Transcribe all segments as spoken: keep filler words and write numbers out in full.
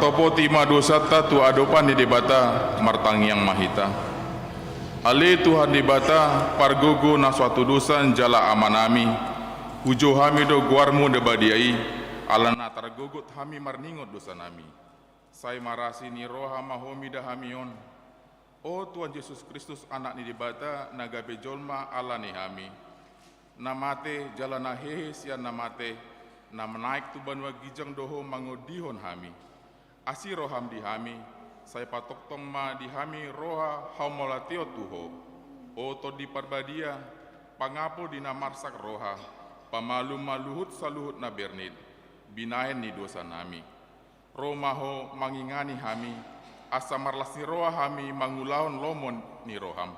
Topoti ma dosanta tu adopan ni Debata, martangiang ma hita. Ale Tuhan Debata, pargogo na so hatudosan jala Amanami, hujou hami do goarMu na badia i, ala na targogot hami marningot dosanami. Sai marasi ni roha ma Ho mida hami on. O Tuhan Jesus Kristus, Anak ni Debata, na gabe jolma ala ni hami, na mate jala na hehe sian na mate, na manaek tu banua ginjang do Ho mangondihon hami. Asi rohaM di hami, sai patongtong ma di hami roha hamauliateon tu Ho. O Tondi Parbadia, pangapul di na marsak roha, pamalum ma luhut saluhut na bernit, binahen ni dosanami. Ro ma Ho mangingani hami, asa marlas ni roha hami mangulahon lomo ni rohaM.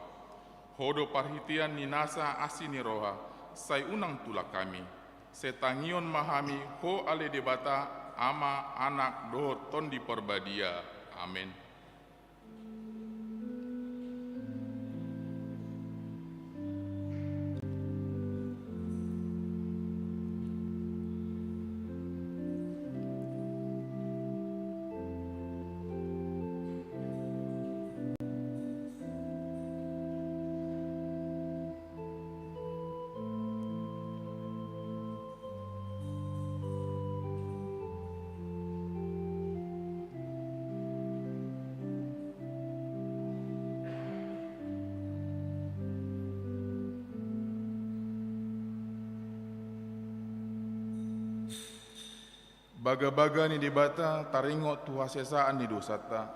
Ho do parhitean ni nasa asi ni roha, sai unang tulak hami. Sai tangion ma hami Ho ale Debata, Ama, Anak, dohot Tondi Parbadia. Amen. Bagabaga ni Debata taringot tu hasesaan ni dosanta.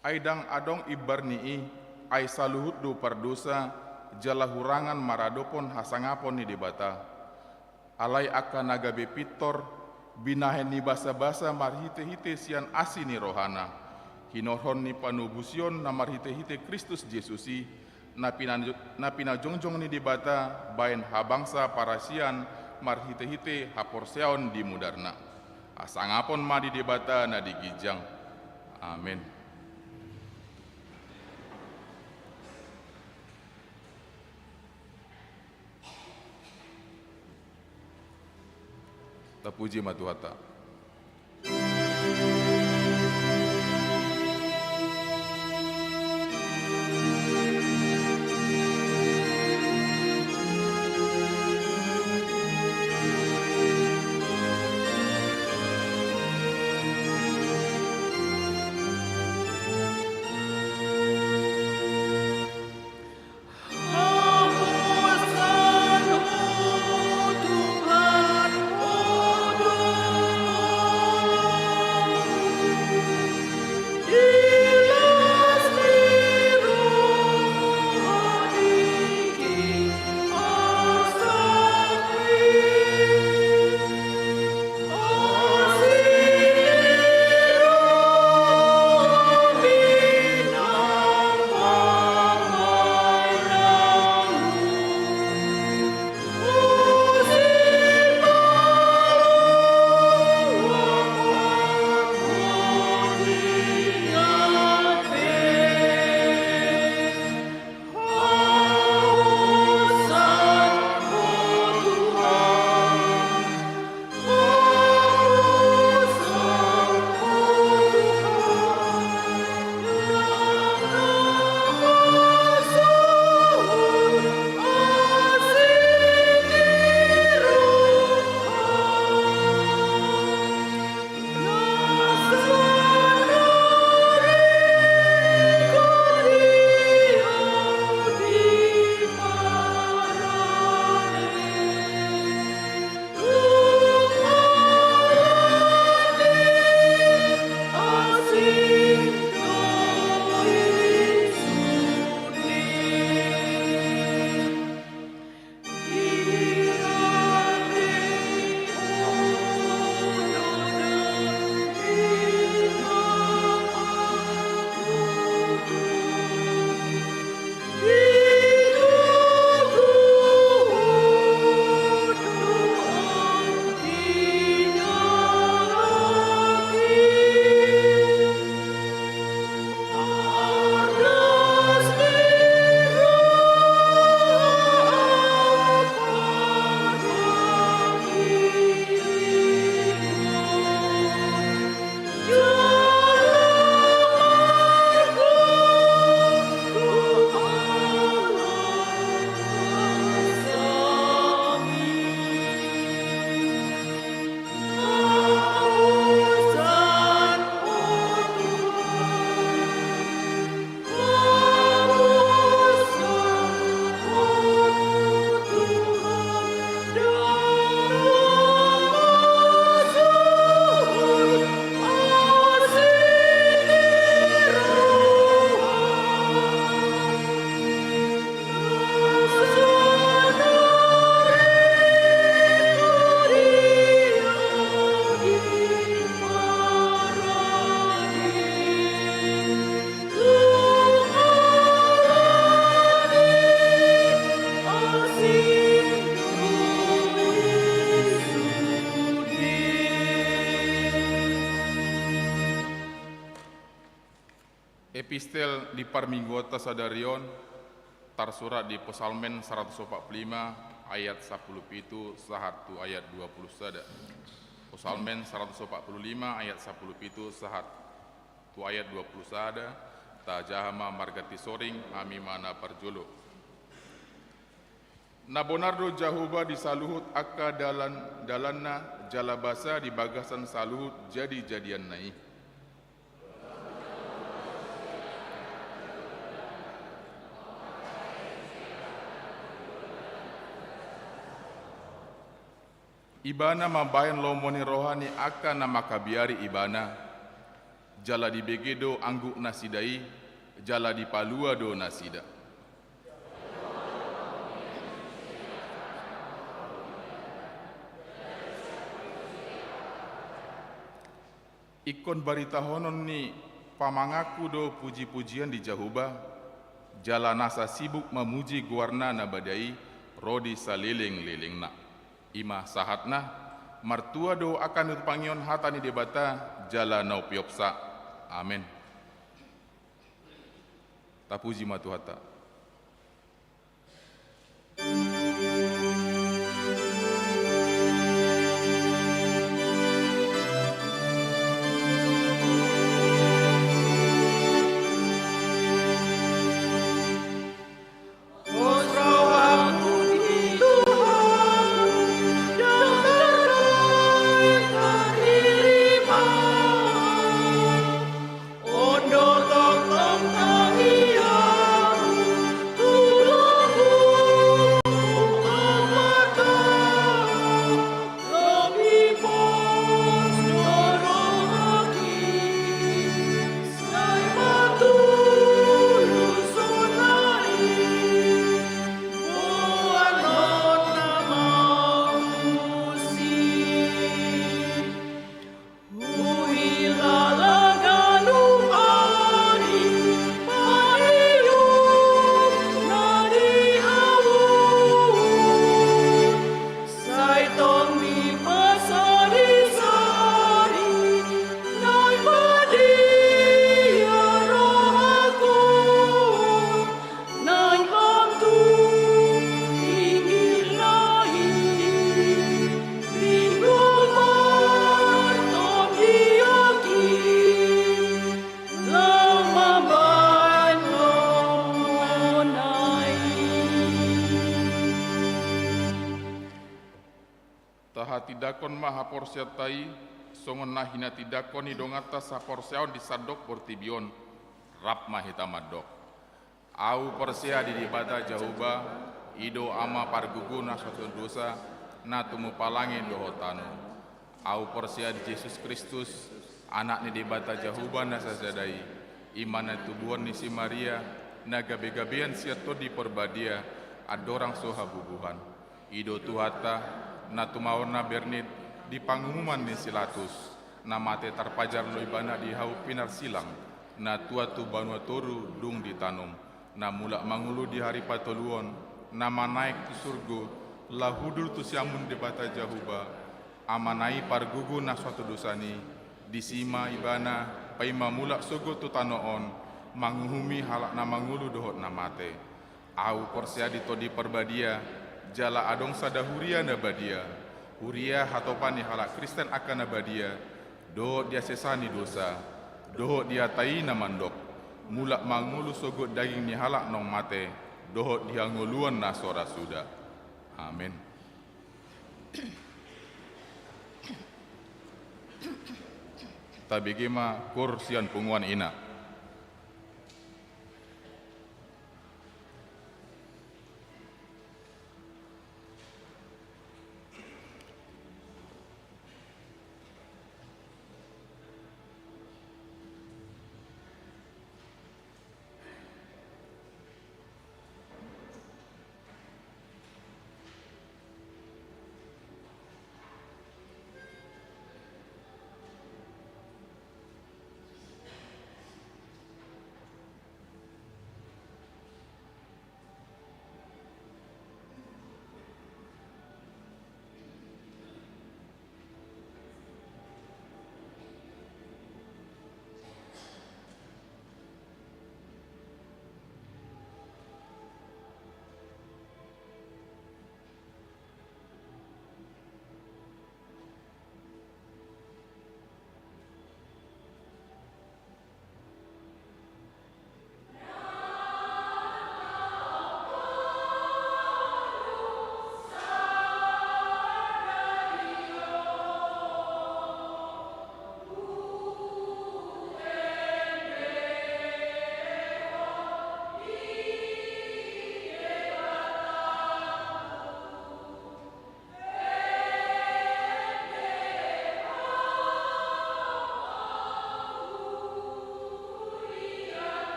Ai ndang adong imbar ni i, ai saluhut do pardosa, jala hurangan maradophon hasangapon ni Debata. Alai angka na gabe pintor, binahen ni basabasa marhitehite sian asi ni rohana, hinorhon ni panobusion na marhitehite Kristus Jesus i, na pina-, na pinajongjong ni Debata bahen habangsa parasian marhitehite haporseaon di mudarna. Hasangapon ma di Debata na di ginjang. Amen. Tapuji ma Tuhanta. Epistel di parmingguonta sadari on tarsurat di Psalmen saratus opat pulu lima ayat sampulu pitu sahat tu ayat dua pulu sada. Psalmen saratus opat pulu lima ayat sampulu pitu sahat tu ayat dua pulu sada. Tajaha ma marganti soring, hami ma na parjolo. Na bonar do Jahowa di saluhut angka dalan-dalanna, jala basa di bagasan saluhut jadi-jadianna i. Ibana mambahen lomo ni roha ni angka na mangkabiari ibana, jala dibege do angguknasida i, jala dipalua do nasida. Ingkon baritahonon ni pamanganku do puji-pujian di Jahowa, jala nasa sibuk mamuji goarna na badia i ro di saleleng-lelengna. I ma sahatna, martua do angka na tumpangihon hata ni Debata, jala na umpeopsa. Amen. Tapuji ma Tuhanta. Tahatindangkon ma haporseaonta i, songon na hinatindangkon ni donganta saporseaon di sandok portibi on, rap ma hita mandok. Ahu porsea di Debata Jahowa, i do Ama pargogo na so hatuaon dosa, na tumompa langit dohot tano. Ahu porsea di Jesus Kristus, Anak ni Debata Jahowa na sasada i, i ma na tubuan ni si Maria, na gabe-gabean sian Tondi Parbadia, andorang so habubuhan. I do Tuhanta, na tumaon na bernit di panguhuman ni si Latus, na mate tarpajar do ibana di hau pinarsilang, na tuat tu banua toru dung ditanom, na mulak mangolu di hari patoluon, na manaek tu surgo, laho udur tu siamun Debata Jahowa, Amana i pargogo na so hatuaon dosa i, disi ma ibana paima mulak sogot tu tano on, manguhumi halak na mangolu dohot na mate. Ahu porsea di Tondi Parbadia, jala adong sada huria na badia, huria hatopan ni halak Kristen angka na badia, dohot di hasesaan ni dosa, dohot di hata i na mandok, mulak mangolu sogot daging ni halak naung mate, dohot di hangoluan na so ra suda. Amen. Tabege ma koor sian punguan ina.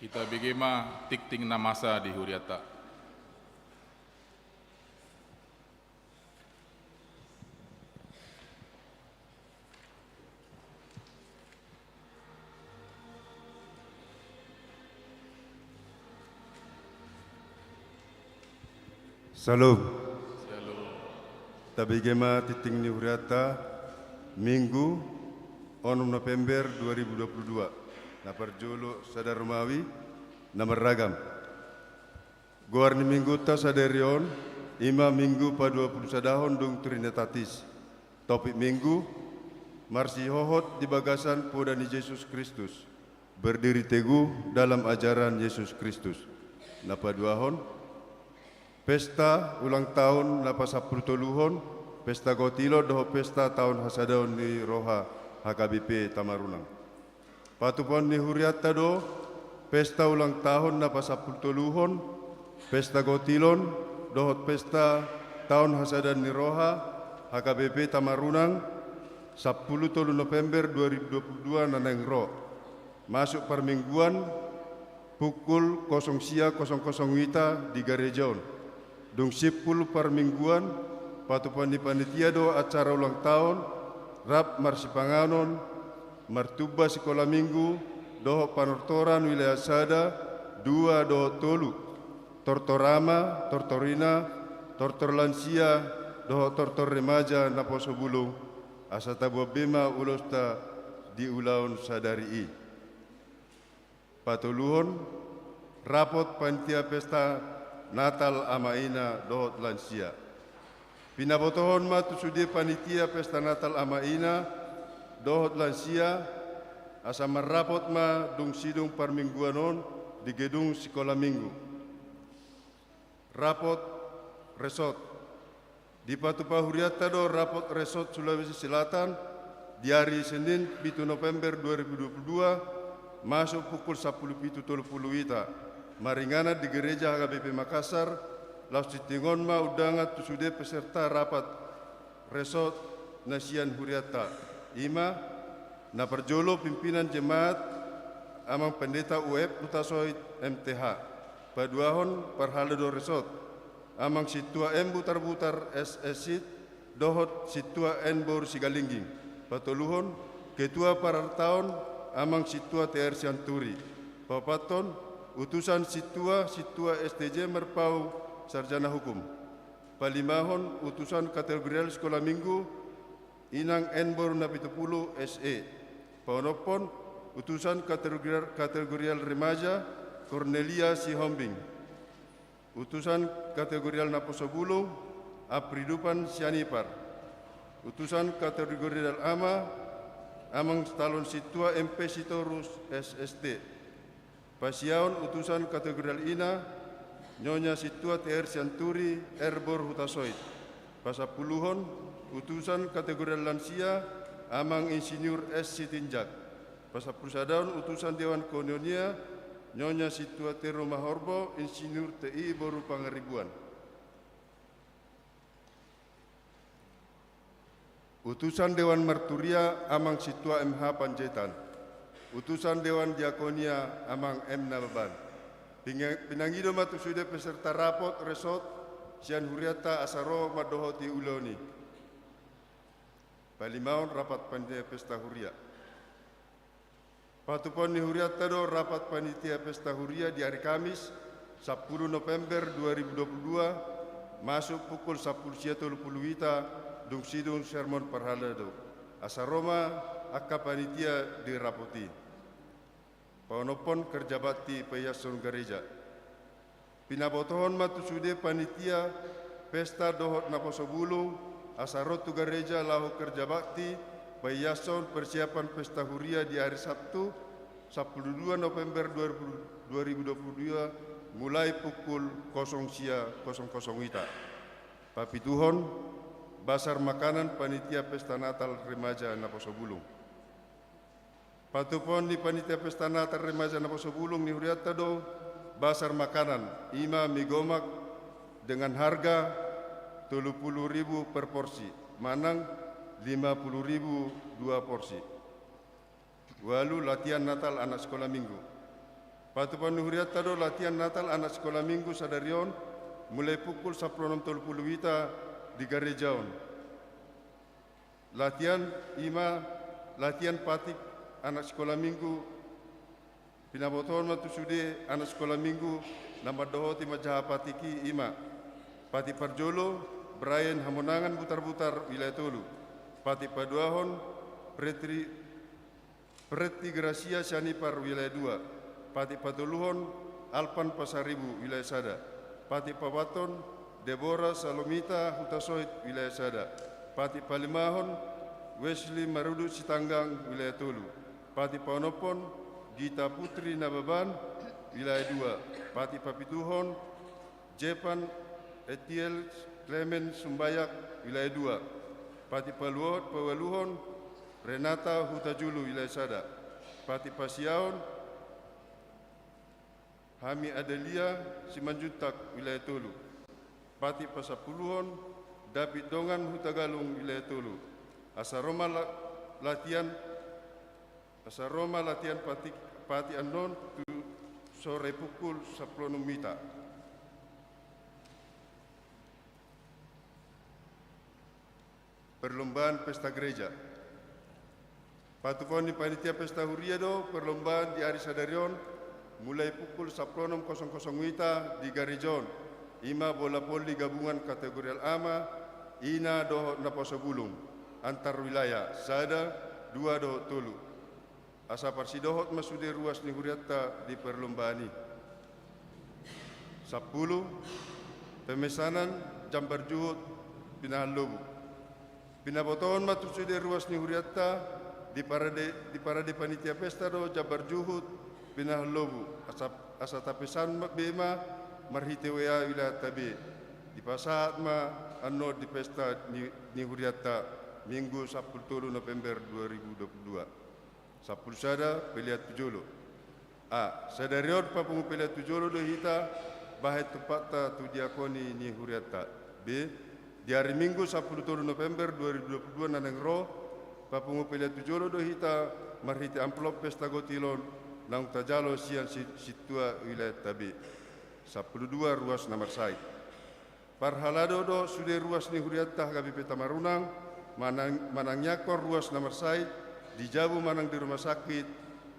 Tabege ma tingting na masa di hurianta. Syalom. Syalom. Tabege ma tingting ni hurianta, Minggu, onom November dua ribu dua puluh dua. Na parjolo sada Romawi, na marragam. Goar ni Minggunta sadari on, i ma Minggu paduapulusadahon dung Trinitatis. Topik Minggu, marsihohot di bagasan poda ni Jesus Kristus. Berdiri teguh dalam ajaran Yesus Kristus. Na paduahon, pesta ulang taon na pasampulutoluhon, pesta gotilon dohot pesta taon hasadaon ni roha H K B P Tamarunang. Patupaon ni hurianta do, pesta ulang taon na pasampulutoluhon, pesta gotilon, dohot pesta taon hasadaon ni roha H K B P Tamarunang, sampulu tolu November dua ribu dua puluh dua na naeng ro. Masuk parmingguan pukul kosong sia kosong kosong wita di gareja on. Dung simpul parmingguan, patupaon ni panitia do acara ulang taon, rap marsipanganon, martumba sikola minggu, dohot panortoran wilayat sada, dua dohot tolu. Tortor ama, tortor ina, tortor lansia, dohot tortor remaja naposo bulung, asa taboan be ma ulosta di ulaon sadari i. Patoluhon, rapot panitia pesta Natal ama ina dohot lansia. Pinabotohon ma tu sude panitia pesta Natal ama ina dohot lansia, asa marrapot ma dung sidung parmingguan on di gedung sikola minggu. Rapot resort. Dipatupa hurianta do rapot resort Sulawesi Selatan di ari Senin pitu November dua ribu dua puluh dua, masuk pukul sampulu pitu tolu pulu wita, maringanan di Gereja H K B P Makassar. Laos tingting on ma undangan tu sude peserta rapot resort na sian hurianta, i ma na parjolo pimpinan jemaat, Amang Pendeta U F Hutasoit M T H. Paduahon parhalado resort, Amang Sintua M Butarbutar S S Sit, dohot Sintua N Boru Sigalingging. Patoluhon, ketua parhaladaon, Amang Sintua T R Sianturi. Paopathon, utusan sintua, Sintua S T J Marpaung, sarjana hukum. Palimahon, utusan kategorial sikola minggu, Inang N Boru Napitupulu S E. Paonomhon, utusan kategorial, kategorial remaja, Cornelia Sihombing. Utusan kategorial naposo bulung, Apri Dupan Sianipar. Utusan kategorial ama, Amang Talon Sintua M P Sitorus S S T. Pasiahon, utusan kategorial ina, Nyonya Sintua T R Sianturi R Boru Hutasoit. Pasampuluhon, utusan kategorial lansia, Amang Insinyur S Sitinjak. Pasampulusadahon, utusan Dewan Koinonia, Nyonya Sintua T Rumahorbo Insinyur T I Boru Pangaribuan. Utusan Dewan Marturia, Amang Sintua M H Panjaitan. Utusan Dewan Diakonia, Amang M Nababan. Pinga-, pinangido ma tu sude peserta rapot resort sian hurianta asa ro mandohoti ulaon i. Palimahon, rapat panitia pesta huria. Patupaon ni hurianta do rapat panitia pesta huria di ari Kamis, sampulu November dua ribu dua puluh dua, masuk pukul sampulu sia tolu pulu wita, dung sidung sermon parhalado. Asa ro ma angka panitia di rapot i. Paonomhon, kerja bakti paiashon gareja. Pinabotohon ma tu sude panitia pesta dohot naposo bulung, asa ro tu gareja laho kerja bakti, paiashon persiapan pesta huria di ari Sabtu, sampulu dua November dua ribu, dua ribu dua puluh dua, mulai pukul kosong sia kosong kosong wita. Papituhon, bazar makanan panitia pesta Natal remaja naposo bulung. Patupaon ni panitia pesta Natal remaja naposo bulung ni hurianta do bazar makanan, i ma mie gomak, dengan harga tolu pulu ribu per porsi, manang lima pulu ribu dua porsi. Ualu, latihan Natal anak sikola minggu. Patupaon ni hurianta do latihan Natal anak sikola minggu sadari on, mulai pukul sampulu onom tolu pulu wita di gareja on. Latihan i ma, latihan patik anak sikola minggu. Pinabotohon ma tu sude anak sikola minggu na mandohoti manjaha patik i, i ma: patik parjolo, Brian Hamonangan Butarbutar, wilayah tolu. Patik paduahon, Pretri Pretti Gracia Sianipar, wilayah dua. Patik patoluhon, Alpan Pasaribu, wilayah sada. Patik paopathon, Debora Salomita Hutasoit, wilayah sada. Patik palimahon, Wesley Marudut Sitanggang, wilayah tolu. Patik paonomhon, Gita Putri Nababan, wilayah dua. Patik papituhon, Jepan Etiel Clement Sumbayak, wilayah dua. Patik paluo-, paualuhon, Renata Hutajulu, wilayah sada. Patik pasiahon, Hami Adelia Simanjuntak, wilayah tolu. Patik pasampuluhon, David Dongan Hutagalung, wilayah tolu. Asa ro ma la-, latihan Asa ro ma latihan patik, patik annon tu sore pukul sampulu onom wita. Perlombaan pesta gereja. Patupaon ni panitia pesta huria do perlombaan di ari sadari on, mulai pukul sampulu onom kosong kosong wita di gareja on. I ma bola voli gabungan kategorial ama, ina dohot naposo bulung, antar wilayah, sada, dua dohot tolu. Asa parsidohot ma sude ruas ni hurianta di perlombaan i. Sampulu, pemesanan jambar juhut pinahan lobu. Pinabotohon ma tu sude ruas ni hurianta, di parade, di parade panitia pesta do jambar juhut pinahan lobu. Asa, asa tapesan ma be ma marhite W A wilayahta be. Dipasahat ma annon di pesta ni, ni hurianta, Minggu sampulu tolu November dua ribu dua puluh dua. Sampulu sada, pelean tu jolo. A, sadari on papungu pelean tu jolo do hita bahen tumpakta tu diakoni ni hurianta. B, di ari Minggu sampulu tolu November dua ribu dua puluh dua na naeng ro, papungu pelean tu jolo do hita marhite amplop pesta gotil on naung tajalo sian si-, sintua wilayahta be. Sampulu dua, ruas na marsahit. Parhalado do sude ruas ni hurianta H K B P Tamarunang manang-, manangiangkon ruas na marsahit di jabu manang di rumah sakit,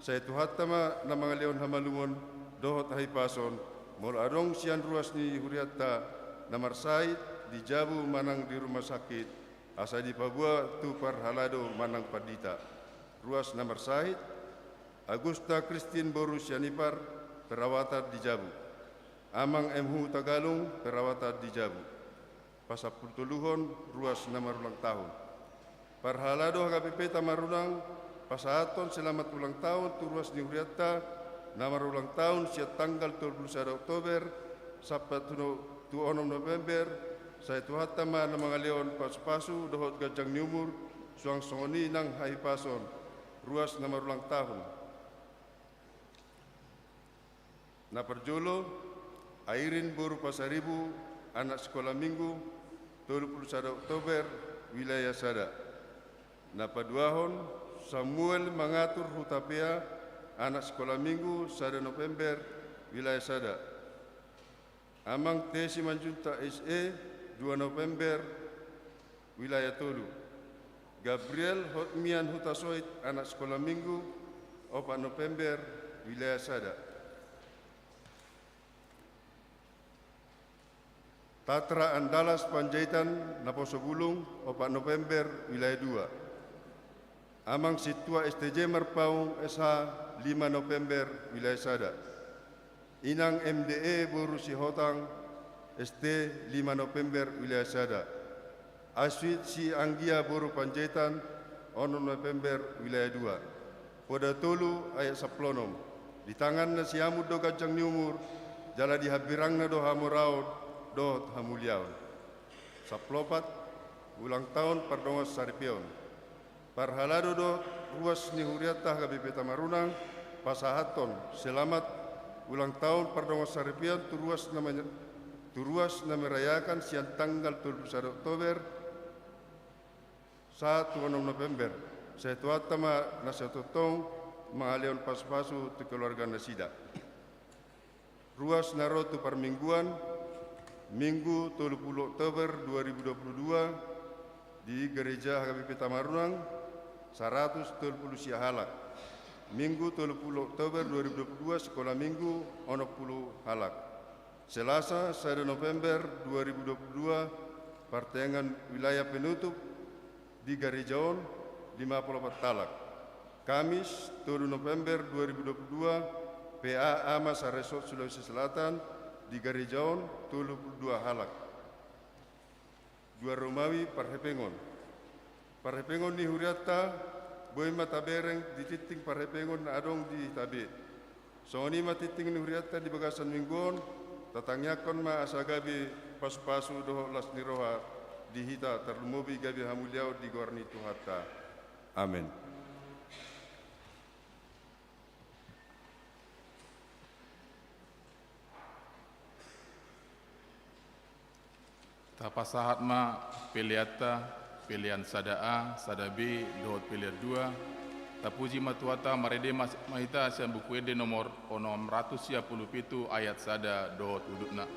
sai Tuhanta ma na mangalehon hamalumon dohot hahipason, molo adong sian ruas ni hurianta na marsahit di jabu manang di rumah sakit, asa dipaboa tu parhalado manang pandita. Ruas na marsahit, Agusta Kristin boru Sianipar, perawatan di jabu. Amang M Hutagalung, perawatan di jabu. Pasampulu toluhon, ruas na marulang tahun. Parhalado H K B P Tamarunang pasahathon selamat ulang tahun tu ruas ni hurianta na marulang tahun sian tanggal tolu pulu sada Oktober sampe tu no-, tu onom November, sai Tuhanta ma na mangalehon pasupasu dohot ganjang ni umur, suang songon i nang hahipason, ruas na marulang tahun. Na parjolo, Airin boru Pasaribu, anak sikola minggu, tolu pulu sada Oktober, wilayah sada. Na paduahon, Samuel Mangatur Hutapea, anak sikola minggu, sada November, wilayah sada. Amang T Simanjuntak S E, dua November, wilayah tolu. Gabriel Hotmian Hutasoit, anak sikola minggu, opat November, wilayah sada. Tatra Andalas Panjaitan, naposo bulung, opat November, wilayah dua. Amang Sintua S T J Marpaung S H, lima November, wilayah sada. Inang M D E boru Sihotang S T, lima November, wilayah sada. Aswit si Anggia boru Panjaitan, onom November, wilayah dua. Poda tolu ayat sampulu onom. Di tanganna siamun do ganjang ni umur, jala di hambirangna do hamoraon dohot hamuliaon. Sampulu opat, ulang tahun pardongansaripeon. Parhalado do ruas ni hurianta H K B P Tamarunang pasahathon selamat ulang tahun pardongansaripeon tu ruas na manya-, tu ruas na merayakan sian tanggal tolu pulu sada Oktober sahat tu onom November, sai Tuhanta ma na sai tongtong mangalehon pasupasu tu keluarga nasida. Ruas na ro tu parmingguan, Minggu tolu pulu Oktober dua ribu dua pulu dua, di Gareja H K B P Tamarunang, saratus tolu pulu sia halak. Minggu tolu pulu Oktober dua ribu dua pulu dua, Sikola Minggu, onom pulu halak. Selasa, sada November dua ribu dua pulu dua, partangiangan wilayah penutup di gareja on, lima pulu opat halak. Kamis, tolu November dua ribu dua pulu dua, P A Ama sa-Resort Sulawesi Selatan di gareja on, tolu pulu dua halak. Dua Romawi parhepengon. Parhepengon ni hurianta, boi ma tabereng di tingting parhepengon na adong di hita be. Songon i ma tingting ni hurianta di bagasan minggu on, tatangiangkon ma asa gabe pasupasu dohot las ni roha di hita, tarlumobi gabe hamuliaon di goar ni Tuhanta. Amen. Tapasahat ma peleanta, pelean sada A, sada B, dohot pelean dua. Tapuji ma Tuhanta, marende ma hita sian Buku Ende nomor onom ratus sia pulu pitu ayat sada dohot udutna.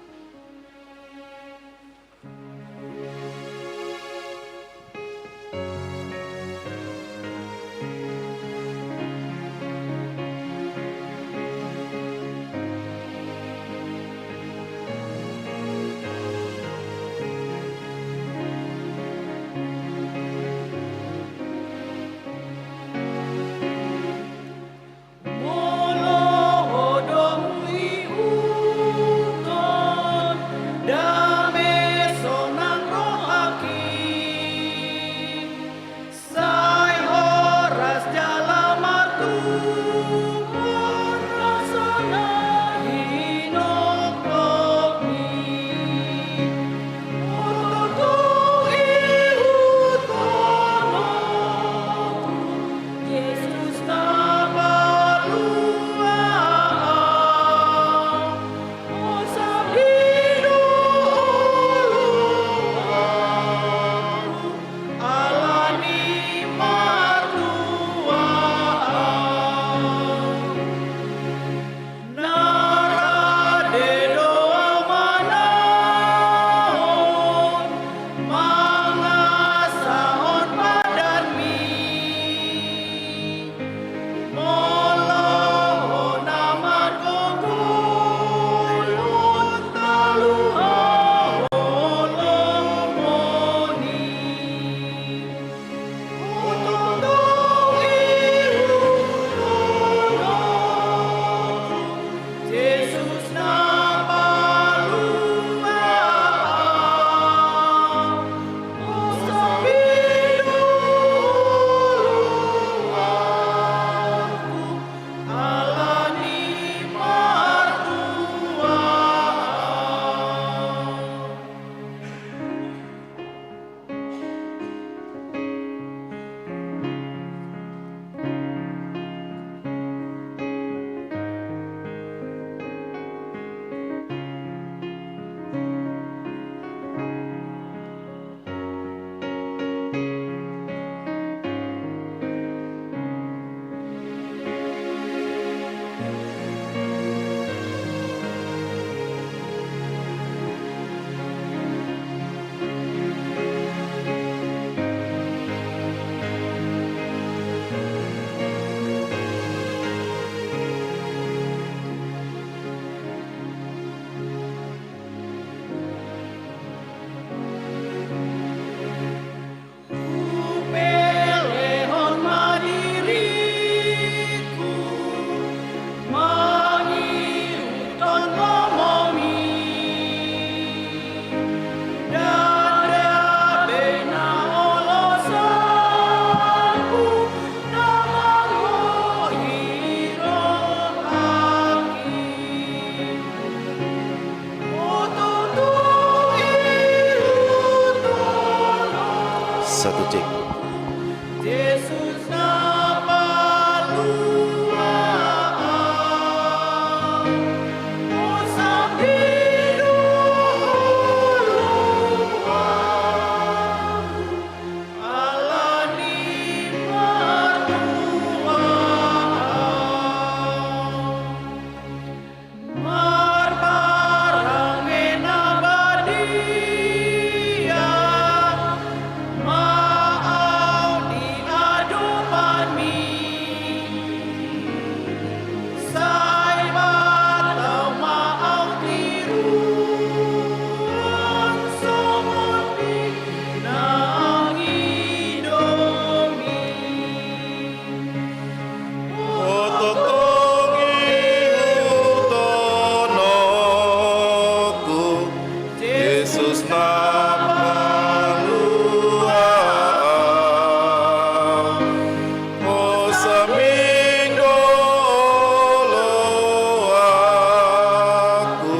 Samindoholoanku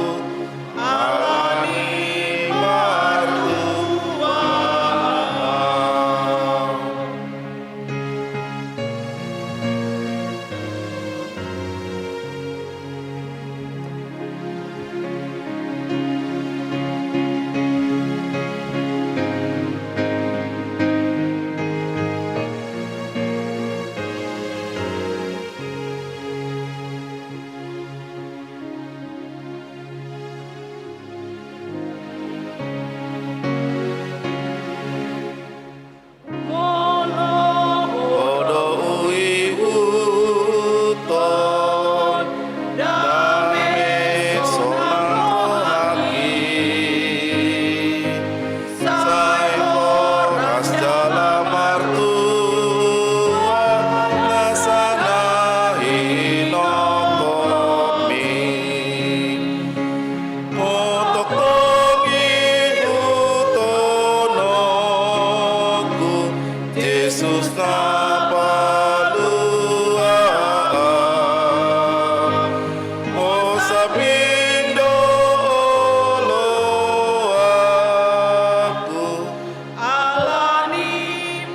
ala ni martua. Molo ho do huihuthon dame sonang rohangki, sai horas jala martua nasa na hinotopmi. Molo tongtong ihuthononku Jesus na palua, ho samindoholoanku ala ni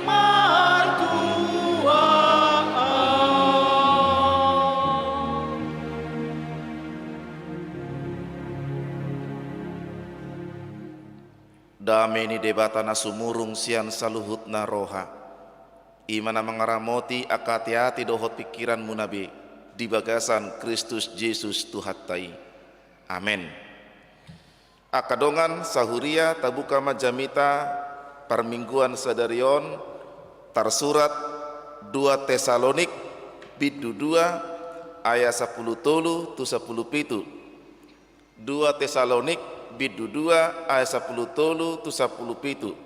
martua. Dame ni Debata na sumurung sian saluhutna roha, i ma na mangaramoti angka ateate dohot pingkiranmuna be di bagasan Kristus Jesus Tuhanta i. Amen. Angka dongan sahuria, tabuka ma jamita parmingguan sadari on, tarsurat dua Tesalonik bindu dua ayat sampulu tolu tu sampulu pitu. Dua Tesalonik bindu dua ayat sampulu tolu tu sampulu pitu.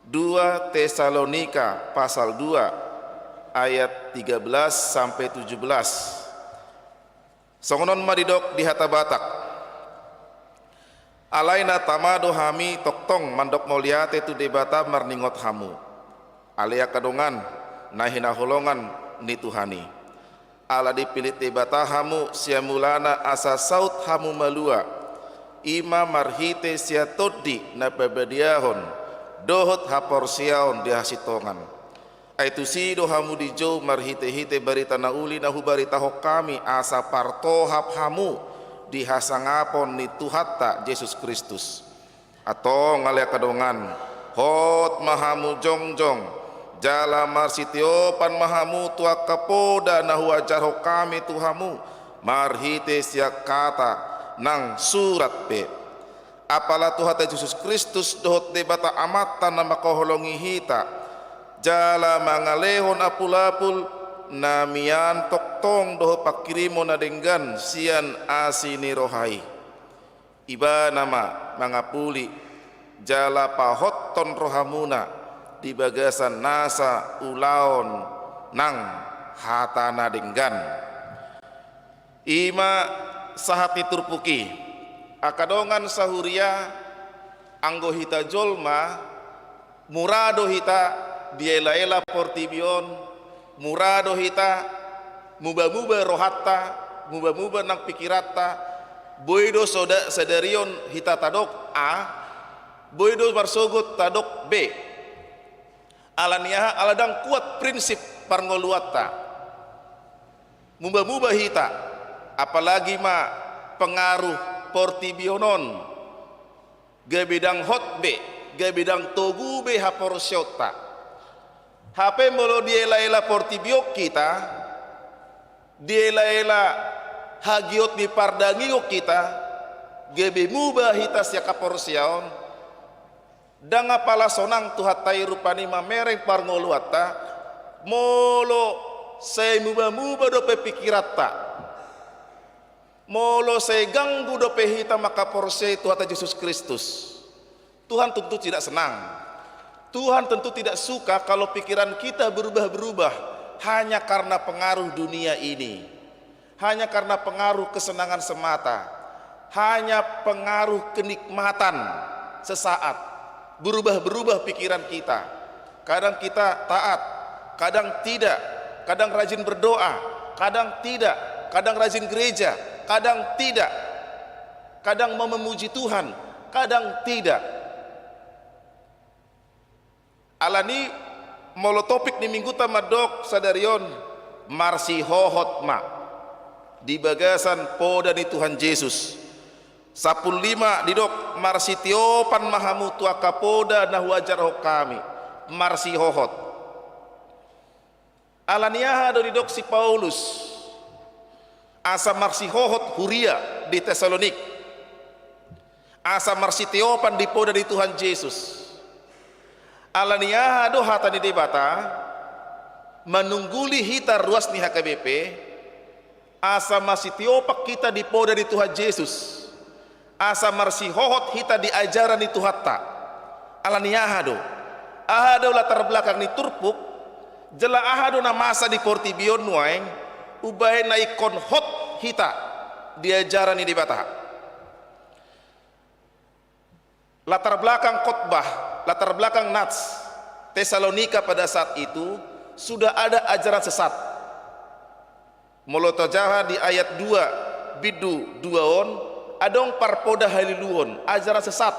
Dua Tesalonika pasal dua ayat tiga belas sampe tujuh belas. Songon on ma didok di hata Batak. Alai na tama do hami tongtong mandok mauliate tu Debata marningot hamu, ale angka dongan na hinaholongan ni Tuhan i. Ala dipillit Debata hamu sian mulana asa saut hamu malua, i ma marhite sian Tondi na pabadiahon dohot haporseaon di hasintongan. Ai tusi do hamu dijou marhitehite barita na uli na hubaritahon hami, asa partohap hamu di hasangapon ni Tuhanta Jesus Kristus. Antong ale angka dongan, hot ma hamu jongjong, jala marsitiopan ma hamu tu angka poda na huajarhon hami tu hamu marhite sian hata nang surat pe. Apala Tuhanta Jesus Kristus dohot Debata Amanta na mangkaholongi hita, jala mangalehon apulapul na mian tongtong dohot pangkirimon na denggan sian asi ni roha i. Ibana ma mangapuli jala pahothon rohamuna di bagasan nasa ulaon nang hata na denggan. I ma sahat ni turpuk i. Angka dongan sahuria, anggo hita jolma, mura do hita dielaela portibi on, mura do hita mubamuba rohanta, mubamuba nang pingkiranta, boi do soda-, sadari on hita tadok A, boi do marsogot tadok B. Ala ni aha? Ala ndang kuat prinsip parngoluanta. Mubamuba hita, apalagi ma pengaruh portibi on, gabe ndang hot be, gabe ndang togu be haporseaonta. Hape molo dielaela portibi on hita, dielaela hagiot ni pardangion hita, gabe muba hita sian haporseaon, ndang apala sonang Tuhanta i rupani mamereng parngoluanta, molo sai mubamuba dope pingkiranta, molo sai ganggu dope hita manghaporseai Tuhanta Jesus Kristus. Tuhan tentu tidak senang. Tuhan tentu tidak suka kalau pikiran kita berubah-berubah hanya karena pengaruh dunia ini. Hanya karena pengaruh kesenangan semata, hanya pengaruh kenikmatan sesaat, berubah-berubah pikiran kita. Kadang kita taat, kadang tidak. Kadang rajin berdoa, kadang tidak. Kadang rajin gereja, kadang tidak. Kadang mau memuji Tuhan, kadang tidak. Alani, molo topik ni mingguta mandok sadari on, marsihohot ma di bagasan poda ni Tuhan Jesus. Sampulu lima didok, marsitiopan ma hamu tu angka poda na huajarhon hami. Marsihohot. Alani aha do didok si Paulus asa marsihohot huria di Tesalonik, asa marsitiopan di poda ni Tuhan Jesus? Alani aha do hata ni Debata manungguli hita ruas ni H K B P, asa marsitiopan hita di poda ni Tuhan Jesus, asa marsihohot hita di ajaran ni Tuhanta? Alani aha do? Aha do latar belakang ni turpuk? Jala aha do na masa di portibi on nuaeng umbahen na ingkon hot hita di ajaran ni Debata? Latar belakang khotbah, latar belakang nats Tesalonika pada saat itu, sudah ada ajaran sesat. Molo tajaha di ayat dua bindu dua on, adong parpoda haliluon, ajaran sesat.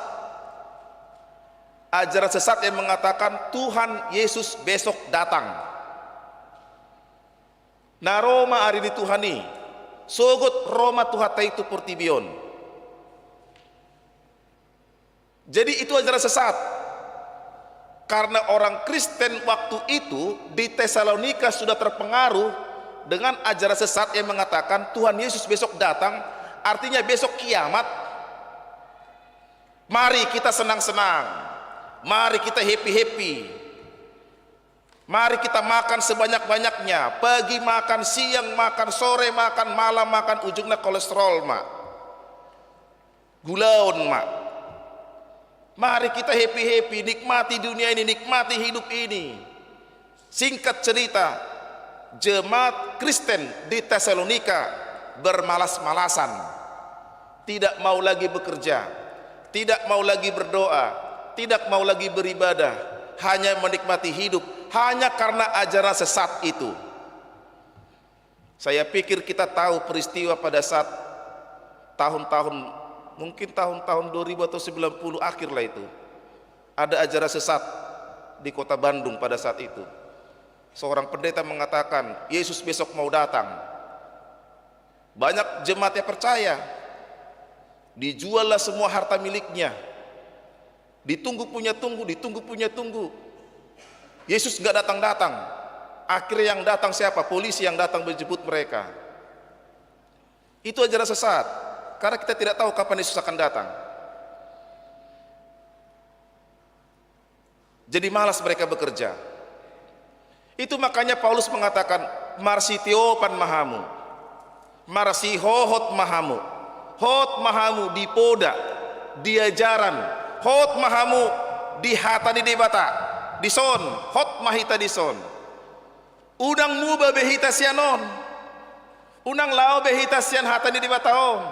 Ajaran sesat yang mengatakan Tuhan Yesus besok datang. Na ro ma ari ni Tuhan i, sogot ro ma Tuhanta i tu portibi on. Jadi itu ajaran sesat. Karena orang Kristen waktu itu di Tesalonika sudah terpengaruh dengan ajaran sesat yang mengatakan Tuhan Yesus besok datang, artinya besok kiamat. Mari kita senang-senang, mari kita happy-happy, mari kita makan sebanyak-banyaknya, pagi makan, siang makan, sore makan, malam makan, ujungna kolesterol ma, gulaon ma. Mari kita happy-happy, nikmati dunia ini, nikmati hidup ini. Singkat cerita, jemaat Kristen di Tesalonika bermalas-malasan, tidak mau lagi bekerja, tidak mau lagi berdoa, tidak mau lagi beribadah, hanya menikmati hidup, hanya karena ajaran sesat itu. Saya pikir kita tahu peristiwa pada saat tahun-tahun, mungkin tahun-tahun dua ribu atau sembilan puluh akhir lah itu. Ada ajaran sesat di kota Bandung pada saat itu. Seorang pendeta mengatakan, "Yesus besok mau datang." Banyak jemaat yang percaya. Dijuallah semua harta miliknya. Ditunggu punya tunggu, ditunggu punya tunggu. Yesus nggak datang-datang. Akhirnya yang datang siapa? Polisi yang datang menjemput mereka. Itu ajaran sesat. Karena kita tidak tahu kapan Yesus akan datang. Jadi malas mereka bekerja. Itu makanya Paulus mengatakan, "Marsitiopan ma hamu, marsihohot ma hamu, hot ma hamu di poda, di ajaran, hot ma hamu di hata ni Debata, dison, hot ma hita dison." Unang muba be hita sian on. Unang laho be hita sian hata ni Debata on.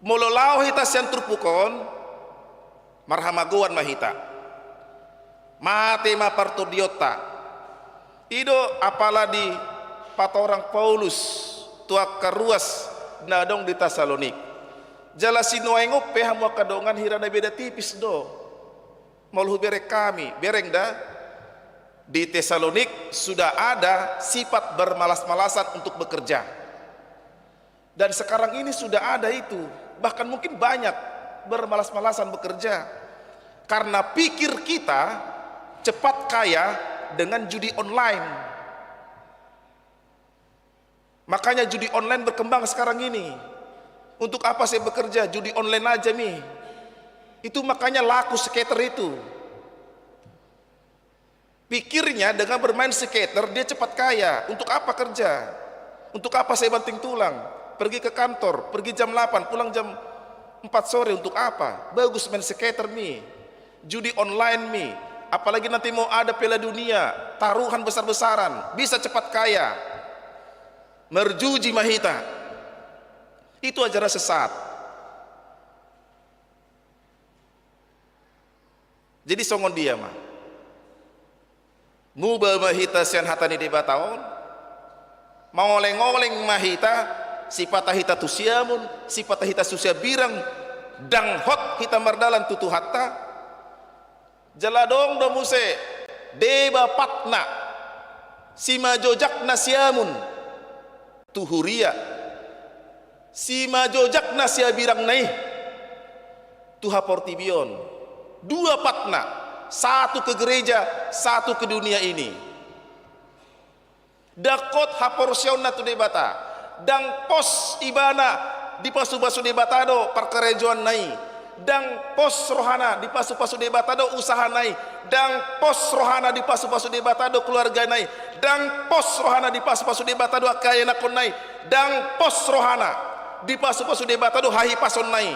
Molo laho hita sian turpuk on, marhamagoan ma hita. Mate ma partondionta. I do apala dipatorang Paulus tu angka ruas na adong di Tesalonik. Jala sinuaeng on pe hamu angka dongan hira na beda tipis do. Molo hubereng hami, bereng da, di Tesalonik sudah ada sifat bermalas-malasan untuk bekerja. Dan sekarang ini sudah ada itu, bahkan mungkin banyak bermalas-malasan bekerja. Karena pikir kita cepat kaya dengan judi online. Makanya judi online berkembang sekarang ini. Untuk apa saya bekerja? Judi online aja mi. Itu makanya laku skater itu. Pikirnya dengan bermain skater dia cepat kaya. Untuk apa kerja? Untuk apa saya banting tulang? Pergi ke kantor, pergi jam delapan, pulang jam empat sore untuk apa? Bagus main skater mi. Judi online mi. Apalagi nanti mau ada Piala Dunia, taruhan besar-besaran, bisa cepat kaya. Marjuji ma hita. Itu ajaran sesat. Jadi songon dia ma? Muba ma hita sian hata ni Debata on. Mangoleng-oleng ma hita, sipata hita tu siamun, sipata hita tu siabirang, ndang hot hita mardalan tu Tuhanta. Jala adong do muse deba patna, simajojakna siamun tu huria, simajojakna siabirangna i tu haportibion. Dua patna, satu ke gereja, satu ke dunia ini. Ndang hot haporseaonna tu Debata. Ndang pos ibana, dipasu-pasu Debata do parkarejoanna i. Ndang pos rohana, dipasu-pasu Debata do usahana i. Ndang pos rohana, dipasu-pasu Debata do keluargana i. Ndang pos rohana, dipasu-pasu Debata do angka ianakkonna i. Ndang pos rohana, dipasu-pasu Debata do hahipasonna i.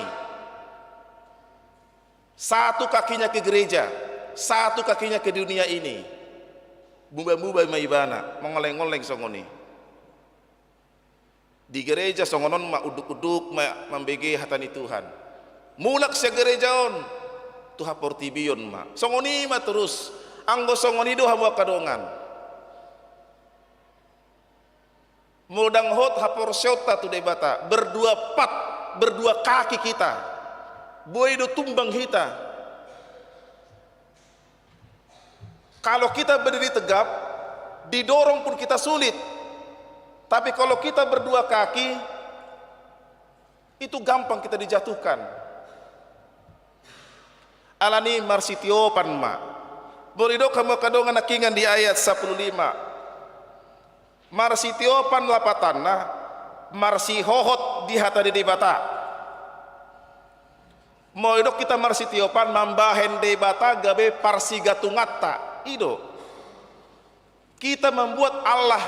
Satu kakinya ke gereja, satu kakinya ke dunia ini. Muba-muba ma ibana, mangoleng-oleng songon i. Di gereja songon on ma, unduk-unduk ma mambege hata ni Tuhan. Mulak sian gereja on tu haportibion ma. Songon i ma torus. Anggo songon i do hamu angka dongan. Molo ndang hot haporseaonta tu Debata, berdua pat, berdua kaki kita, boi do tumbang hita. Kalau kita berdiri tegap, didorong pun kita sulit. Tapi kalau kita berdua kaki, itu gampang kita dijatuhkan. Alani marsitiopan ma. Molo didok hamu angka dongan nangkiningan di ayat sampulu lima. Marsitiopan lapatanna, marsihohot di hata ni Debata. Molo didok hita marsitiopan, mambahen Debata gabe parsigatunganta. I do. Kita membuat Allah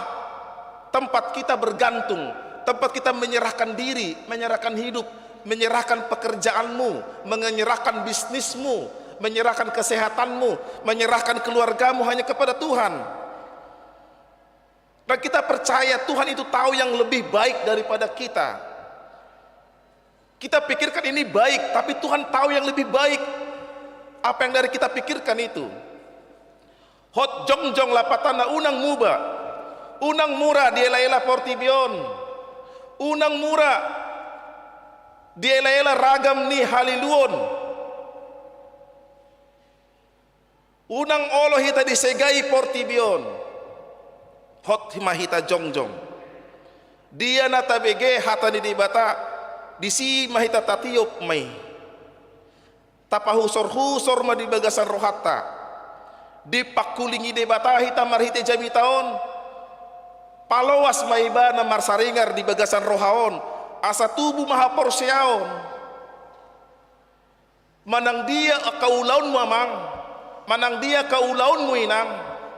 tempat kita bergantung, tempat kita menyerahkan diri, menyerahkan hidup, menyerahkan pekerjaanmu, menyerahkan bisnismu, menyerahkan kesehatanmu, menyerahkan keluargamu hanya kepada Tuhan. Dan kita percaya Tuhan itu tahu yang lebih baik daripada kita. Kita pikirkan ini baik, tapi Tuhan tahu yang lebih baik. Apa yang dari kita pikirkan itu. Hot jongjong lapatanna, unang muba. Unang mura diela-ela portibi on. Unang mura diela-ela ragam ni haliluon. Unang olo hita disegai portibi on. Hot ma hita jongjong. Dia na tabege hata ni Debata, disi ma hita tatiop ma i. Tapahusor-husor ma di bagasan rohanta. Dipangkulingi Debata hita marhite jamita on. Paloas ma ibana marsaringar di bagasan roha on. Asa tubu ma haporseaon. Manang dia angka ulaonmu amang, manang dia angka ulaonmu inang,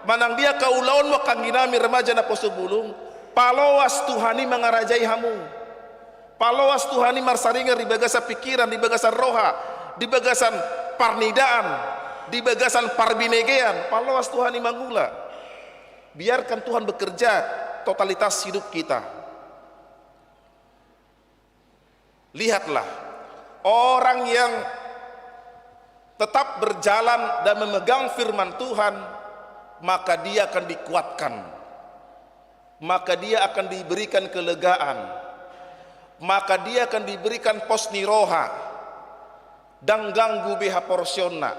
manang dia angka ulaonmu angka angginami remaja naposobulung, paloas Tuhan i mangarajai hamu. Paloas Tuhan i marsaringar di bagasan pikiran, di bagasan roha, di bagasan parnidaan, di bagasan parbinegean, paloas Tuhan i mangula. Biarkan Tuhan bekerja totalitas hidup kita. Lihatlah, orang yang tetap berjalan dan memegang firman Tuhan, maka dia akan dikuatkan, maka dia akan diberikan kelegaan, maka dia akan diberikan pos ni roha, ndang ganggu be haporseaonna.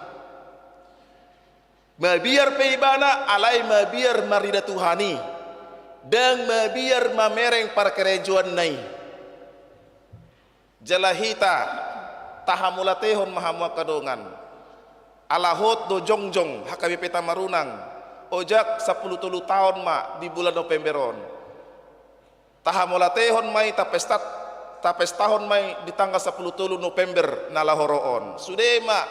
Mabiar pe ibana, alai mabiar marnida Tuhan i, ndang mabiar mamereng parkarejoanna i. Jala hita, tahamulatehon ma hamu angka dongan. Ala hot do jongjong H K B P Tamarunang, ojak sampulu tolu taon ma di bulan November on. Tahamulatehon ma i, tapesta, tapestahon ma i di tanggal sampulu tolu November na laho ro on. Sude ma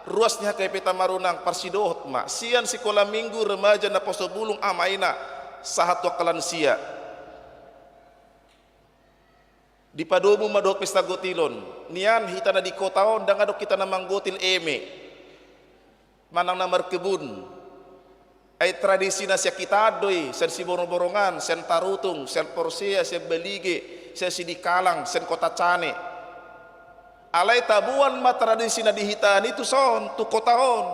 ruas ni H K B P Tamarunang, parsidohot ma sian sikola minggu remaja naposobulung ama ina sahat tu angka lansia. Dipadomu ma dohot pesta gotilon. Nian hita na di kota on, ndang adong hita na manggotil eme manang na markebun. Ai tradisi na sian hita do i, sian Siborongborongan, sian Tarutung, sian Porsea, sian Balige, sian Sidikalang, sian Kota Cane. Alai taboan ma tradisi na di hita an i tuson, tu kota on.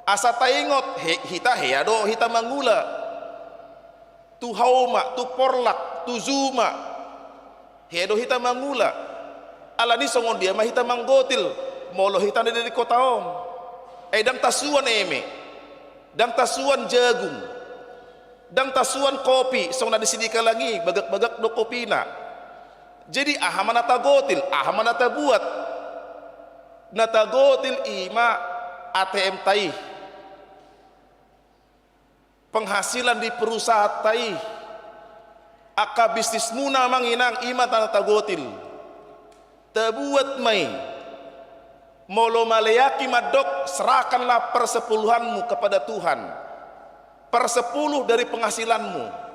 Asa taingot, he, hita hea do hita mangula tu hauma, tu porlak, tu juma. Hea do hita mangula. Alani songon dia ma hita manggotil molo hita na di kota on? Ai ndang tasuan eme, ndang tasuan jagung, ndang tasuan kopi songon na di Sidikalang i, bagak-bagak do kopina. Jadi aha ma na tagotil, aha ma na tabuat? Na tagotil i ma A T M ta i, penghasilan di perusahaanta i. Angka bisnismuna amang inang, i ma na tagotil. Tabuat ma i. Molo malean i mandok, serahkanlah persepuluhanmu kepada Tuhan. Persepuluh dari penghasilanmu.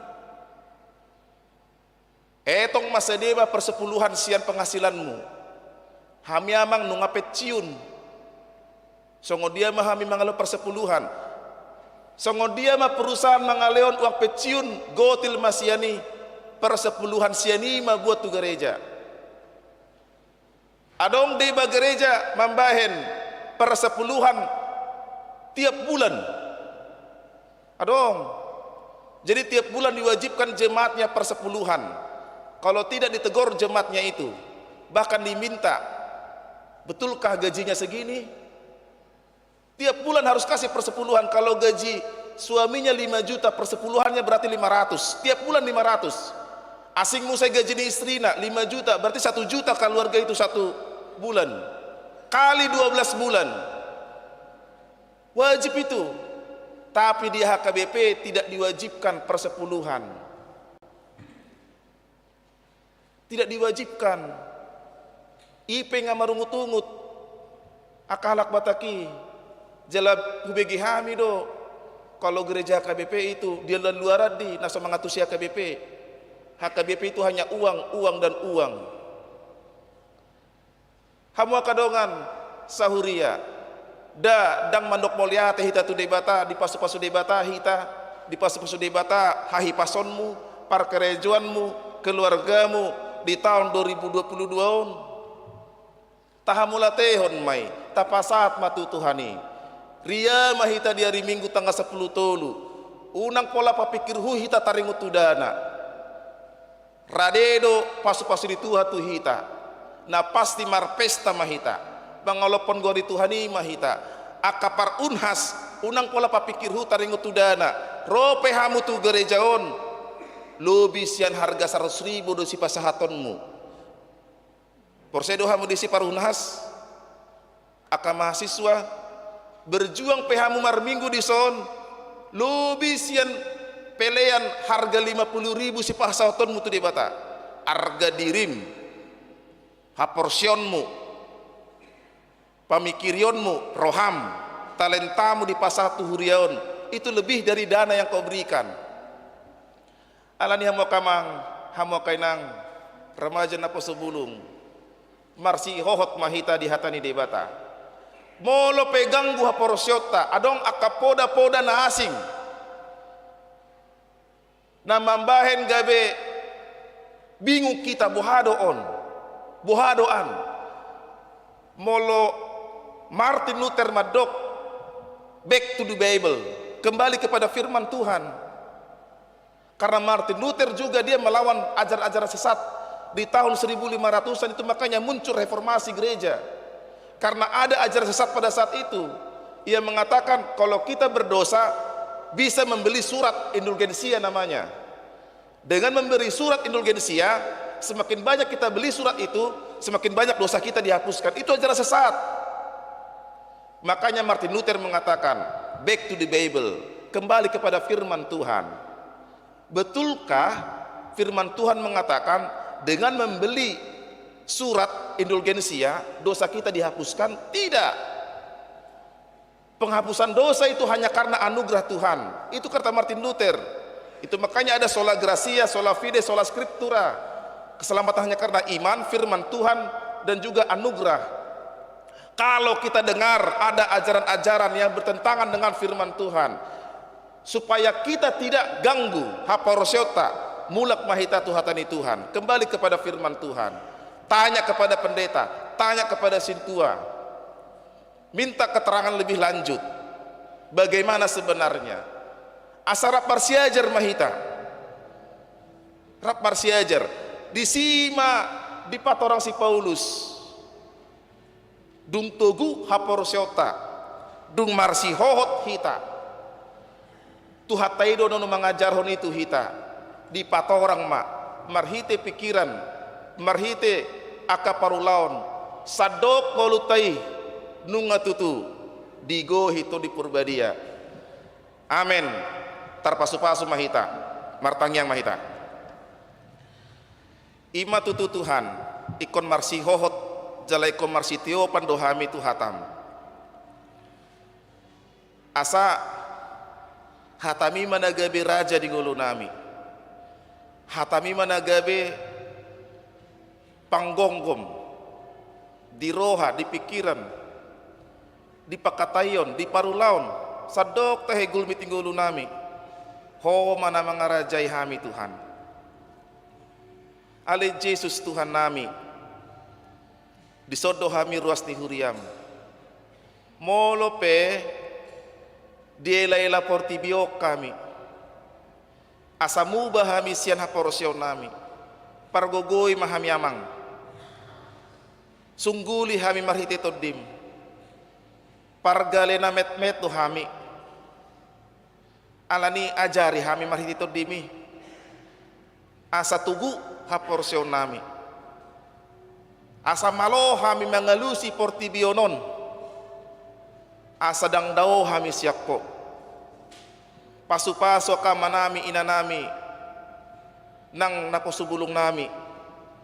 Etong ma sadia ma persepuluhan sian penghasilanmu. Hami amang nunga pensiun, songon dia ma hami mangalehon persepuluhan? Songon dia ma perusahaan mangalehon uang pensiun? Gotil ma sian i, persepuluhan sian i ma buat tu gareja. Adong deba gereja mambahen persepuluhan tiap bulan? Adong. Jadi tiap bulan diwajibkan jemaatnya persepuluhan. Kalau tidak, ditegur jemaatnya itu, bahkan diminta, betulkah gajinya segini? Tiap bulan harus kasih persepuluhan. Kalau gaji suaminya lima juta, persepuluhannya berarti lima ratus. Tiap bulan lima ratus. Asing muse gaji ni istrina lima juta, berarti satu juta keluarga itu satu bulan. Kali dua belas bulan. Wajib itu. Tapi di H K B P tidak diwajibkan persepuluhan. Tidak diwajibkan. I pe nga marungut-ungut angka halak Batak i. Jala hubege hami do, kalau gereja H K B P itu dia luar-luaran di na so mangantusi H K B P. H K B P itu hanya uang, uang, dan uang. Hamu angka dongan sahuria, nda, ndang mandok mauliate hita tu Debata, dipasu-pasu Debata hita, dipasu-pasu Debata hahipasonmu, parkarejoanmu, keluargamu di taon dua ribu dua puluh dua on? Tahamauliatehon ma i, tapasahat ma tu Tuhan i. Ria ma hita di ari Minggu tanggal sampulu tolu. Unang pola papingkirhu hita taringot tu dana. Rade do pasu-pasu ni Tuhan tu hita. Na pasti marpesta ma hita, mangalophon goar ni Tuhan i ma hita. Angka parunhas, unang pola papingkirhu taringot tu dana. Ro pe hamu tu gareja on, lobi sian harga saratus ribu do sipasahatonmu. Porsea do hamu disi parunhas? Angka mahasiswa, berjuang pe hamu marminggu dison, lobi sian pelean harga lima puluh ribu sipasahatonmu tu Debata. Arga dirim, haporseaonmu, pamingkirionmu, roham, talentamu dipasahat tu huria on, itu lebih dari dana yang kau berikan. Alani hamu angka amang, hamu angka inang, remaja naposobulung, marsihohot ma hita di hata ni Debata. Molo pe ganggu haporseaonta, adong angka poda-poda na asing na mambahen gabe bingung hita, boha do on, boha do an. Molo Martin Luther mandok, "Back to the Bible, kembali kepada firman Tuhan." Karena Martin Luther juga dia melawan ajaran-ajaran sesat di tahun seribu lima ratusan itu, makanya muncul reformasi gereja. Karena ada ajaran sesat pada saat itu, ia mengatakan kalau kita berdosa bisa membeli surat indulgensia namanya. Dengan memberi surat indulgensia, semakin banyak kita beli surat itu, semakin banyak dosa kita dihapuskan. Itu ajaran sesat. Makanya Martin Luther mengatakan, "Back to the Bible, kembali kepada firman Tuhan." Betulkah firman Tuhan mengatakan dengan membeli surat indulgensia dosa kita dihapuskan? Tidak. Penghapusan dosa itu hanya karena anugerah Tuhan. Itu kata Martin Luther. Itu makanya ada sola gratia, sola fide, sola scriptura. Keselamatan hanya karena iman, firman Tuhan, dan juga anugerah. Kalau kita dengar ada ajaran-ajaran yang bertentangan dengan firman Tuhan, supaya kita tidak ganggu haporseaonta, mulak ma hita tu hata ni Tuhan, kembali kepada firman Tuhan. Tanya kepada pendeta, tanya kepada sintua. Minta keterangan lebih lanjut. Bagaimana sebenarnya? Asa rap marsiajar ma hita. Rap marsiajar. Disi ma dipatorang si Paulus. Dung togu haporseaonta, dung marsihohot hita. Tuhanta i do na mangajarhon i tu hita. Dipatorang ma, marhite pikiran, marhite angka parulaon, sandok ngolunta i, nunga tutu digohi Tondi Parbadia. Amen. Tarpasupasu ma hita. Martangiang ma hita. I ma tutu Tuhan, ingkon marsihohot, jala ingkon marsitiopan do hami tu hatam. Asa hatam i ma na gabe raja di ngolunami. Hatam i ma na gabe panggomgom di roha, di pikiran, di pangkataion, di parulaon, sandok tahe gulmit di ngolunami. Ho ma na mangarajai hami Tuhan. Ale Jesus Tuhannami, dison do hami ruas ni huriam. Molo pe dielaela portibi on hami, asa muba hami sian haporseaonnami, pargogoi ma hami Amang. Sungguli hami marhite Tondim. Pargale na metmet do hami. Alani ajari hami marhite Tondimi, asa togu haporseaonnami, asa malo hami mangalusi portibi on, asa ndang dao hami sian Ho. Pasupasu angka amanami, inanami, nang naposobulungnami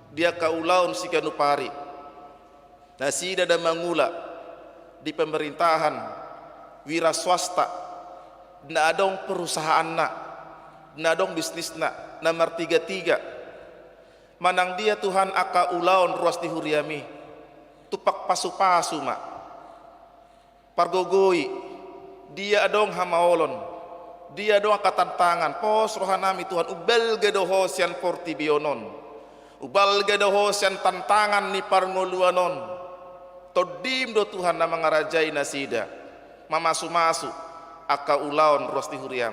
di angka ulaon siganup ari. Nasida na mangula di pemerintahan, wira swasta, na adong perusahaanna, na adong bisnisna, na martigatiga. Manang dia Tuhan angka ulaon ruas ni huriami, tumpak pasupasu ma. Pargogoi, dia adong hamaolon, dia adong angka tantangan, pos rohanami Tuhan, umbalga do Ho sian portibi on. Umbalga do Ho sian tantangan ni parngoluan on. Tondim do Tuhan na mangarajai nasida, mamasumasu angka ulaon ruas ni huriam.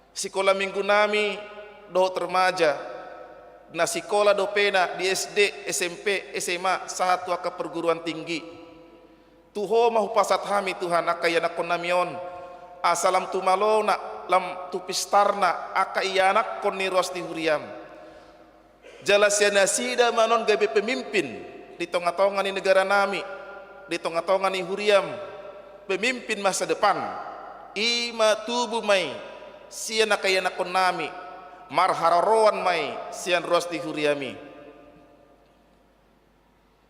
Sikola minggunami dohot remaja, na sikola dopena di S D, S M P, S M A, sahat tu angka perguruan tinggi. Tu Ho ma hupasahat hami Tuhan angka ianakkonnami on, asa lam tu malona, lam tu pistarna angka ianakkon ni ruas ni huriam. Jala sian nasida ma annon gabe pemimpin di tongatonga ni negaranami, di tongatonga ni huriam, pemimpin masa depan. I ma tubu ma i sian angka ianakkonnami, marharoroan ma i sian ruas ni huriami.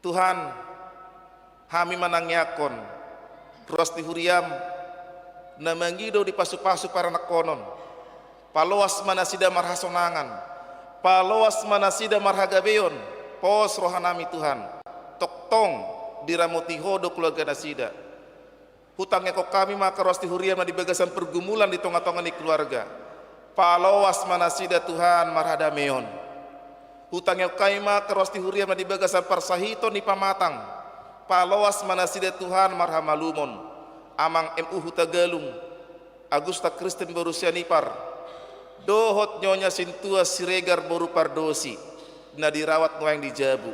Tuhan, hami manangiangkon ruas ni huriam na mangido di pasupasu paranakkonon. Paloas ma nasida marhasonangan, paloas ma nasida marhagabeon, pos rohanami Tuhan, tongtong diramoti Ho do keluarga nasida. Hutangiangkon hami ma angka ruas ni huriam na di bagasan pergumulan di tongatonga ni keluarga. Paloas ma nasida Tuhan marhadameon. Hutangiangkon hami ma angka ruas ni huriam na di bagasan parsahiton ni pamatang. Paloas ma nasida Tuhan marhamalumon. Amang M U Hutagalung, Agusta Kristen boru Sianipar, dohot Nyonya Sintua Siregar boru Pardosi, na dirawat nuaeng di jabu.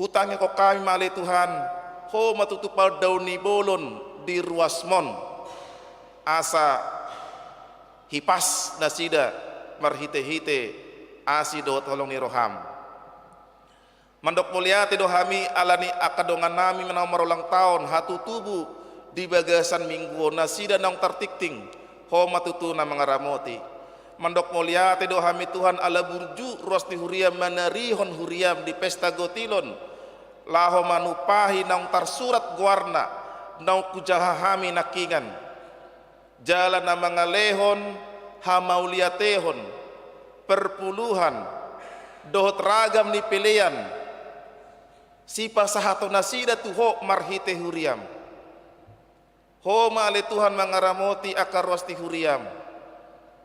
Hutangiangkon hami ma ale Tuhan, Ho ma tutu pandaon ni bolon di ruasmon, asa hipas nasida marhitehite asi dohot holong ni roham. Mandok mauliate do hami alani angka dongannami naung marulang taon hatutubu di bagasan minggu on, nasida naung tartingting, Ho ma tutu na mangaramoti. Mandok mauliate do hami Tuhan ala burju ruas ni huriam manarihon huriam di pesta gotilon, laho manumpahi naung tarsurat goarna, naung hujaha hami nangkingan. Jala na mangalehon hamauliatehon, perpuluhan, dohot ragam ni pelean, sipasahaton nasida tu Ho marhite huriam. Ho ma ale Tuhan mangaramoti angka ruas ni huriam,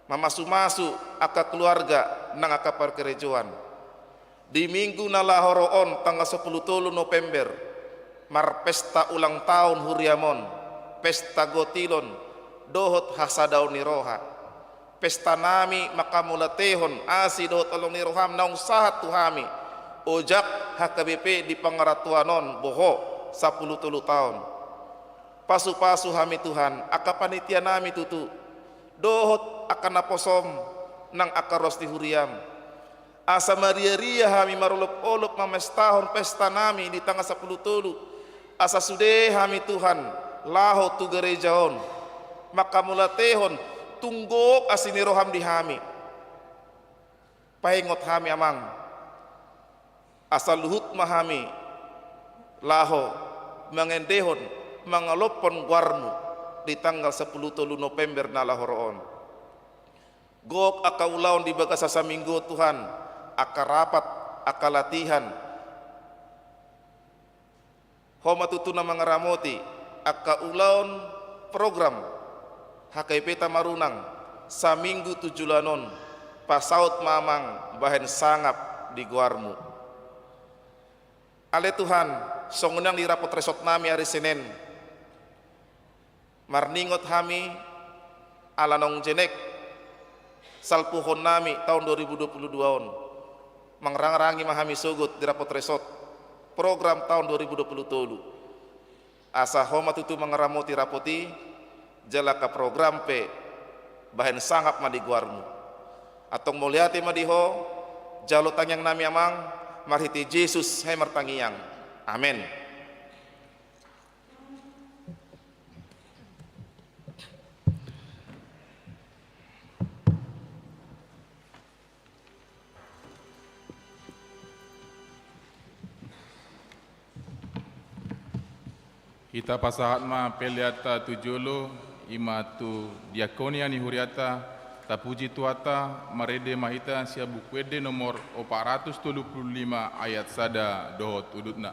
mamasumasu angka keluarga nang angka parkarejoan. Di minggu na laho ro on tanggal sampulu tolu November, marpesta ulang taon huriam on, pesta gotilon dohot hasadaon ni roha. Pestanami mangkamauliatehon asi dohot holong ni roham naung sahat tu hami, ojak H K B P di pangarantoan on boho sampulu tolu taon. Pasupasu hami Tuhan, angka panitianami tutu, dohot angka naposom nang angka ruas ni huriam. Asa mariaria hami marolopolop mamestahon pestanami di tanggal sampulu tolu. Asa sude hami Tuhan, laho tu gareja on, mangkamauliatehon tung gok asi ni roham di hami. Paingot hami Amang, asa luhut ma hami laho mangendehon, mangalophon goarmu di tanggal sampulu tolu November na laho ro on. Gok angka ulaon di bagasan saminggu on Tuhan, angka rapat, angka latihan. Ho ma tutu na mangaramoti angka ulaon program H K B P Tamarunang saminggu tu joloan on, pasaut ma Amang bahen sangap di goarmu. Ale Tuhan, songon i nang di rapot resort nami ari Senen. Marningot hami ala naung jenek salpuhon nami taon dua ribu dua puluh dua on. Mangarangi ma hami sogot di rapot resort program taon dua ribu dua puluh tolu. Asa ho ma tutu mangaramoti rapot i, jala angka program pe bahen sangap ma di goarmu. Antong mauliate ma di ho, jalo tangiang nami Amang, marhite Jesus hami martangiang. Amen. Hita pasahat ma peleanta tu jolo, i ma tu diakonia ni hurianta. Tapuji Tuhanta, marende ma hita sian Buku Ende nomor opat ratus tolu pulu lima ayat sada dohot udutna.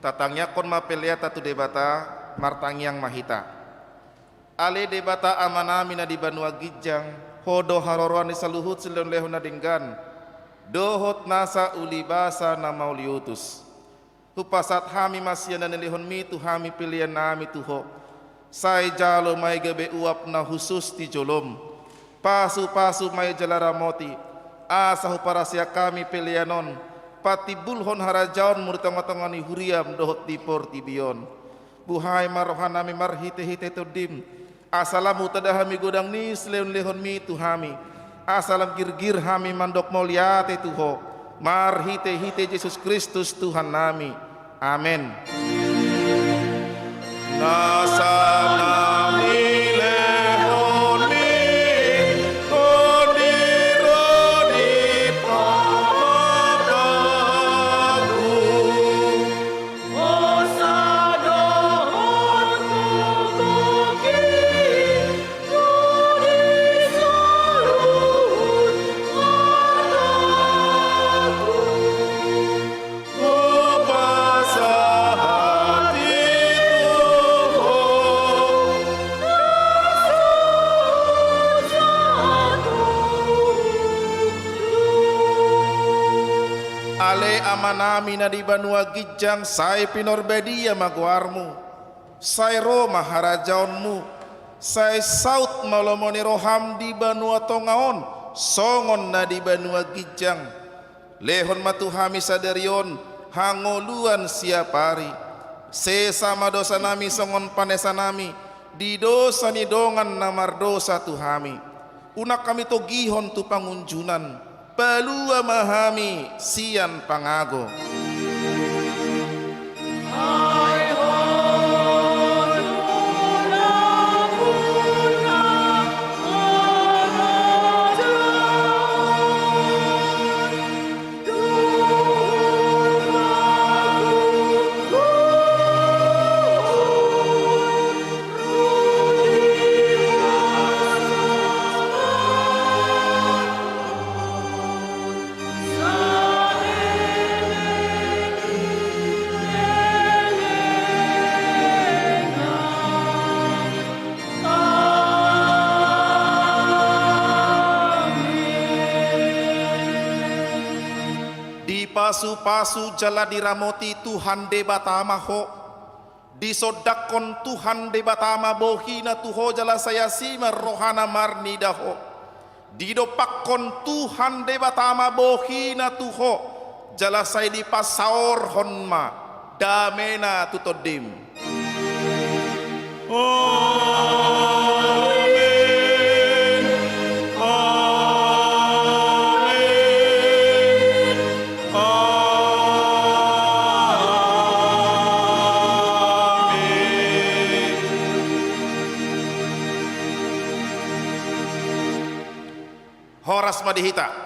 Tatangiangkon ma peleanta tu Debata. Martangiang ma hita. Ale Debata Amanami na di banua ginjang, Ho do haroroan ni saluhut silehonlehon na denggan dohot nasa ulibasa na mauliutus. Hupasahat hami ma sian na nilehonMi tu hami peleannami tu Ho. Sai jalo ma i gabe uap na hushus di joloM. Pasupasu ma i jala ramoti, asa huparasiak hami pelean on patimbulhon harajaonMu di tongatonga ni huriaM dohot di portibi on. Buhai ma rohanami marhitehite TondiM, asa lam hutanda hami godang ni silehonlehonMi tu hami, asa lam girgir hami mandok mauliate tu Ho, marhitehite Jesus Kristus Tuhannami. Amen. Nasa na nilehonMi, Ho di ro di pamataku. Ale Amanami na di banua ginjang, sai pinarbadia ma goarMu. Sai ro ma harajaonMu. Sai saut ma lomo ni rohaM di banua tonga on, songon na di banua ginjang. Lehon ma tu hami sadari on hangoluan siapari. Sesa ma dosanami songon panesanami di dosa ni dongan na mardosa tu hami. Unang hami togihon tu pangunjunan, palua ma hami sian pangago. Dipasupasu jala diramoti Tuhan Debata ma ho. Disondangkon Tuhan Debata ma bohiNa tu ho jala sai asi ma rohaNa marnida ho. Didompakkon Tuhan Debata ma bohiNa tu ho, jala sai dipasaorhon ma dameNa tu tondim. Amen. Amen. Amen. Horas ma di hita.